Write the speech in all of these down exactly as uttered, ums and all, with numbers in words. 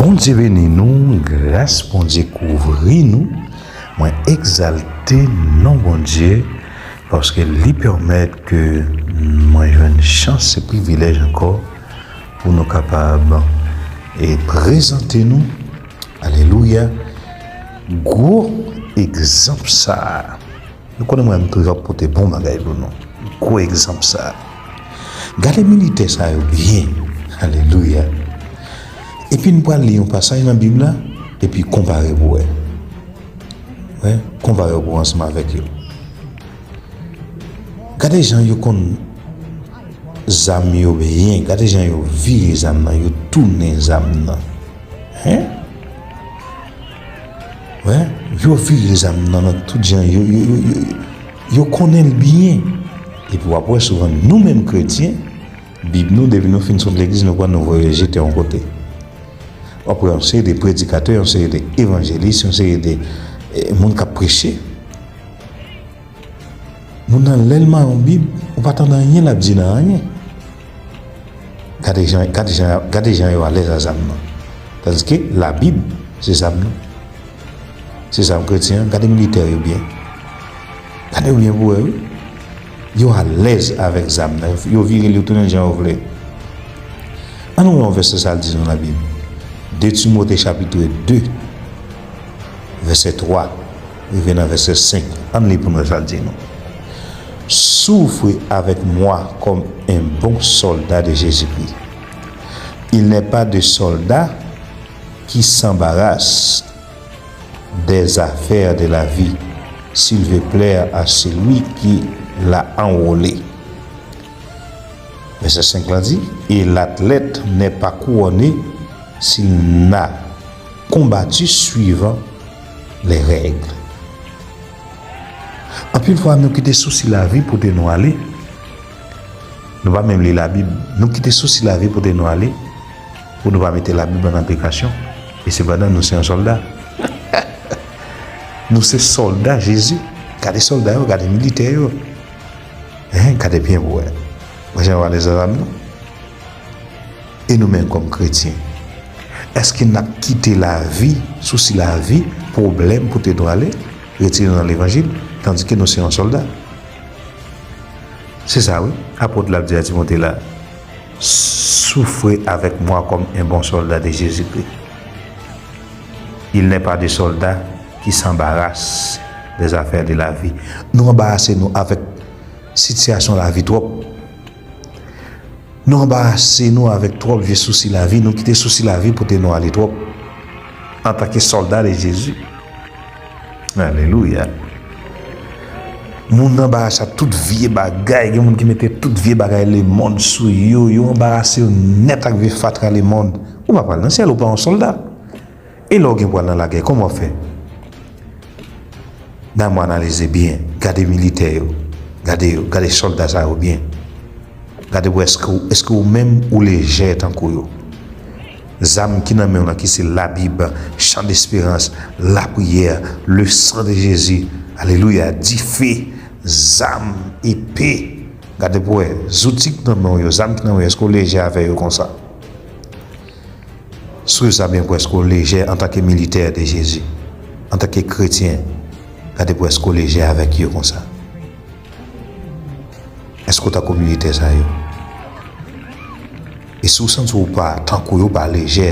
Bondye beni nou, gras Bondye kouvri nou. Mwen egzalte non Bondye, paske li pèmèt ke mwen jwenn chans e privilèj ankò pou nou kapab, e, prezante nou, alelouya, gwo egzanp sa a. Nou konnen mwen menm toujou ap pote bon bagay pou nou. Gwo egzanp sa a. Gade militè sa yo byen. Alelouya. Epi n pral li yon pasaj nan Bib la, epi konpare pou wè. Wè, konpare pou ansanm avèk yo. Gade jan yo konn zam yo byen, gade jan yo vire zam nan, yo tounen zam nan. Hein? Wè, yo vire zam nan nan tout jan, yo, yo, yo, yo, yo konnen l byen. Epi w ap wè souvan nou menm kretyen, Bib nou, depi nou fin sot legliz, nou pran nou voye jete yon kote. W ap wè yon seri de predikatè, yon seri de evanjelis, yon seri de, eh, moun k ap preche. Moun nan lè l mayon Bib, ou pa tande anyen l ap di nan anyen. Gade jan, gade jan, gade jan yo alèz a zam nan. Tandiske Labib, se zam nan. Se zam kretyen an, gade militè yo byen. Gade yo byen pou wè, wi. Yo alèz avèk zam nan. Yo vire l, yo tounen l jan yo vle. Ann nou wè yon vèsè sa l di nou nan Bib. De Timote chapit de, vèsè twa, rive nan vèsè senk. Ann li pou nou sa l di nou. Souffrez avec moi comme un bon soldat de Jésus-Christ. Il n'est pas de soldat qui s'embarrasse des affaires de la vie, s'il veut plaire à celui qui l'a enrôlé. Vèsè senk la di, et l'athlète n'est pas couronné s'il n'a combattu suivant les règles. Anpil fwa, nou kite sousi lavi pote nou ale. Nou pa menm li Labib. Nou kite sousi lavi pote nou ale pou nou pa mete Labib an aplikasyon. E sepandan, nou se yon sòlda. Nou se sòlda Jezi. Gade sòlda yo, gade militè yo. Hein, gade byen pou wè. Wè jan yo alèz a zam nan. E nou menm kòm kretyen, èske n ap kite lavi, sousi lavi, pwoblèm pote nou ale, retire nou nan levanjil, tandiske nou se yon sòlda? Se sa wi, apot la ap di a Timote la, souffrez avec moi comme un bon soldat de Jésus-Christ. Il n'est pas de soldat qui s'embarrasse des affaires de la vie. Nou anbarase nou avèk sitiyasyon lavi twòp. Nou anbarase nou avèk twòp vye sousi lavi, nou kite sousi lavi pote nou ale twòp. Antanke sòlda de Jezi. Alelouya. Moun anbarase ak tout vye bagay, gen moun ki mete tout vye bagay lemonn sou yo, yo anbarase yo nèt ak vye fatra lemonn. Ou pa pral nan syèl, ou pa yon sòlda. E lè w gen pou al nan lagè, kòman w ap fè? Dam w analize byen, gade militè yo, gade yo, gade sòlda sa yo byen. Gade pou èske w, èske w menm ou lejè tankou yo. Zam ki nan men w lan ki se Labib, chan desperans, lapriyè, le san de Jezi, alelouya, dife, zam, epe. Gade pou wè, zouti ki nan men w yo, zam ki nan men w yo, èske w lejè avè yo konsa? Swiv sa byen pou èske w lejè antanke militè de Jezi, antanke kretyen, gade pou èske w lejè avèk yo konsa. Èske w tankou militè sa yo? E si w santi w pa tankou yo, pa lejè,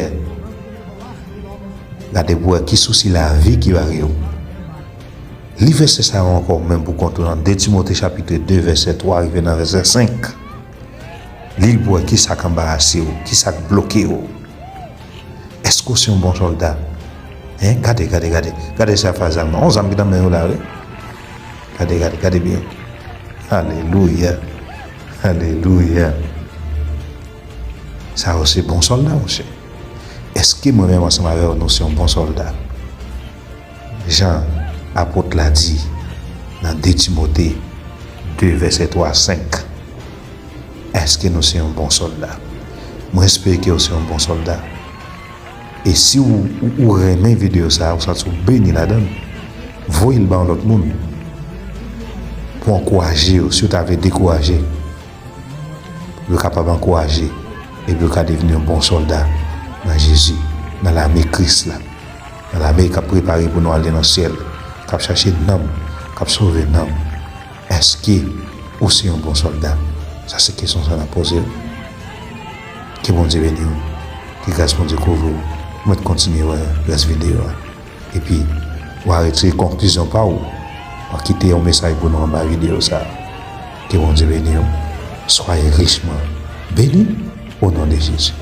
gade pou wè ki sousi lavi ki bare w. Li vèsè sa yo ankò menm pou kont ou nan de Timote chapit de vèsè twa rive nan vèsè senk. Li l pou wè kisa k anbarase w, kisa k bloke w. Èske w se yon bon sòlda? Hein? Gade, gade, gade. Gade sa faz zam nan. On zam ki nan men yo la, wi. Gade, gade, gade byen. Alelouya. Alelouya. Sa yo se bon sòlda, monchè. Èske mwen menm ansanm avè w, nou se yon bon sòlda? Jan apot la di nan de Timote de vèsè twa a senk, èske nou se yon bon sòlda? Mwen espere ke w se yon bon sòlda. E si w, ou, ou renmen videyo sa a, ou santi w beni ladan l, voye l ba yon lòt moun pou ankouraje yo, si w ta vle dekouraje. Yo kapab ankouraje epi yo ka devni yon bon sòlda nan Jezi. nan lame Kris la, nan lame k ap prepare pou nou ale nan syèl, k ap chache nanm, k ap sove nanm. Èske ou se yon bon sòlda? Sa se kesyon sa n ap poze w. Ke Bondye beni w. Ke gras Bondye kouvri w. Mwen kontinye wè rès videyo a. Epi, w a retire konklizyon pa w. W a kite yon mesaj pou nou anba videyo sa. Ke Bondye beni w. Soyez richement bénis au nom de Jésus.